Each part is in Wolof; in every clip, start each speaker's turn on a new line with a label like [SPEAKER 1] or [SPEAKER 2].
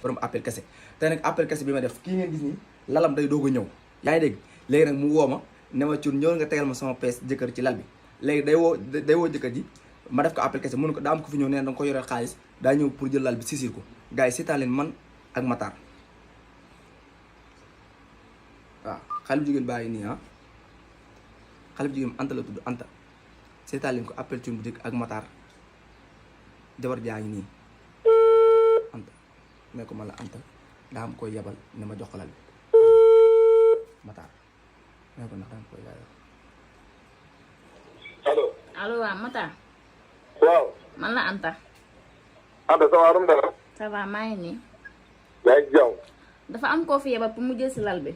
[SPEAKER 1] borom appel kese te nag appel kese bi ma def kii ngeen gis nii lalam day doog a ñëw yaa ngi dégg léegi nag mu woo ma ne ma cun ñëw nga tegal ma sama pees jëkkër ci lal bi léegi day woo jëkkër ji ma def ko appel kese mënu ko daa am ko fi ñëw nee na danga ko yoreel xaalis daa ñëw pour jël lal bi sisir ko gars yi seetaan leen man ak Matar waaw xale bu jigéen bàyyi nii ah xale bu jigéen Anta la tudd Anta seetaan leen ko appel cun bu jëkk ak Matar jabar jaa ngi nii Anta ne ko ma la Anta daa am koy yebal ne ma jox ko lal bi Matar ne ko ndax daa am koy yebal
[SPEAKER 2] allo.
[SPEAKER 3] allo waaw Matar.
[SPEAKER 2] waaw.
[SPEAKER 3] man la Anta.
[SPEAKER 2] Anta ça va dara.
[SPEAKER 3] ça va maa ngi nii.
[SPEAKER 2] yaa ngi jaww.
[SPEAKER 3] dafa am koo fi yebal pour mu jël si lal bi.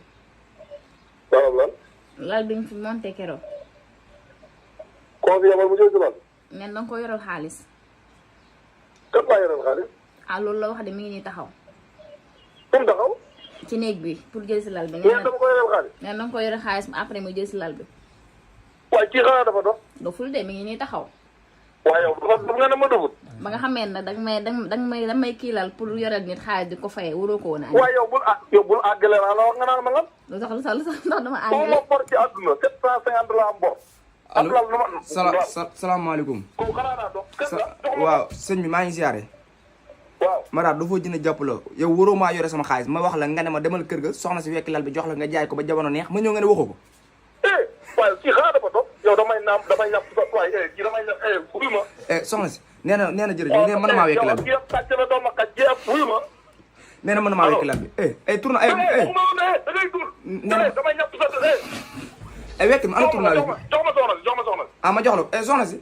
[SPEAKER 2] waaw lan.
[SPEAKER 3] lal bi ñu fi monté keroog.
[SPEAKER 2] koo fi yebal mu jël si lan.
[SPEAKER 3] nen danga ko yoral xaalis.
[SPEAKER 2] kat laa yoral xaalis.
[SPEAKER 3] ah loolu la wax de mi ngi nii taxaw.
[SPEAKER 2] fu mu taxaw.
[SPEAKER 3] ci néeg bi pour jël si lal bi.
[SPEAKER 2] yéen dama ko yoral xaalis.
[SPEAKER 3] nen danga ko yoral xaalis après mu jël si lal bi.
[SPEAKER 2] waaye kii xanaa dafa dox.
[SPEAKER 3] doful de mi ngi nii taxaw.
[SPEAKER 2] waaye yow dafa nga ne ma dofut.
[SPEAKER 3] ba nga xamee ne danga may kii lal pour yoral nit xaalis di ko fayee waroo ko woon a.
[SPEAKER 2] waaye yow bul àggale laa la wax nga naan ma lan.
[SPEAKER 3] lu tax ndax dama
[SPEAKER 2] foo
[SPEAKER 3] àggale.
[SPEAKER 2] ma bor ci àdduna 750 la am bor.
[SPEAKER 1] allo
[SPEAKER 2] am lal
[SPEAKER 1] salaamaaleykum
[SPEAKER 2] kooku xanaa naa dox.
[SPEAKER 1] waaw sëñ bi maa ngi siyaare
[SPEAKER 2] waaw.
[SPEAKER 1] Matar dafoo jënd jàpp la yow waroo maa yore sama xaalis ma wax la nga ne ma demal kër ga soxna si wekki lal bi jox la nga jaay ko ba jamono neex ma ñëw nga ne waxoo ko
[SPEAKER 2] waaye kii xanaa dafa dox. yow damay ñàpp sa waaye kii damay ñàpp wuyu ma.
[SPEAKER 1] soxna si nee na jërëjëf nee na mën na maa wekki lal bi
[SPEAKER 2] yow kàcc na doom ak kàcc wuyu ma.
[SPEAKER 1] nee na mën na maa wekki lal bi tourna
[SPEAKER 2] da ngay tur. damay ñàpp sa
[SPEAKER 1] wekki ma ana tourna bi
[SPEAKER 2] jox ma soxna si jox ma soxna si.
[SPEAKER 1] ah ma jox la soxna si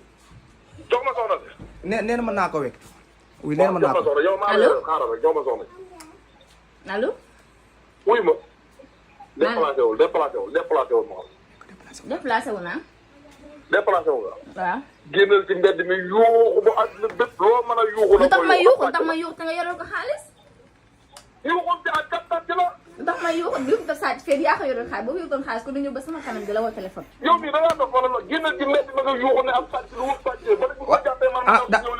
[SPEAKER 2] jox ma soxna si.
[SPEAKER 1] nee na mën naa ko wekk oui nee na mën naa ko
[SPEAKER 3] allo
[SPEAKER 2] xaaral rek jox ma soxna si.
[SPEAKER 3] allo.
[SPEAKER 2] wuyu ma. déplacé wul ma xam.
[SPEAKER 3] déplacé wu naa.
[SPEAKER 2] déplacé wu nga.
[SPEAKER 3] waaw.
[SPEAKER 2] génnal ci mbedd mi yuuxu ba àdduna bépp loo mën a yuuxu.
[SPEAKER 3] lu tax ma yuuxu te nga yoral ko xaalis.
[SPEAKER 2] yuuxu ci ak kat ci la.
[SPEAKER 3] lu tax ma yuuxu daf saa fee yaa ko yoral xaalis boo yoral xaalis ko du ñëw ba sama kanam di la woo téléphone.
[SPEAKER 2] yow mii da ngaa dof wala la génnal ci mbedd mi nga yuuxu ne am sàcc lu mu sàccee ba ko jàppee man ma ñëw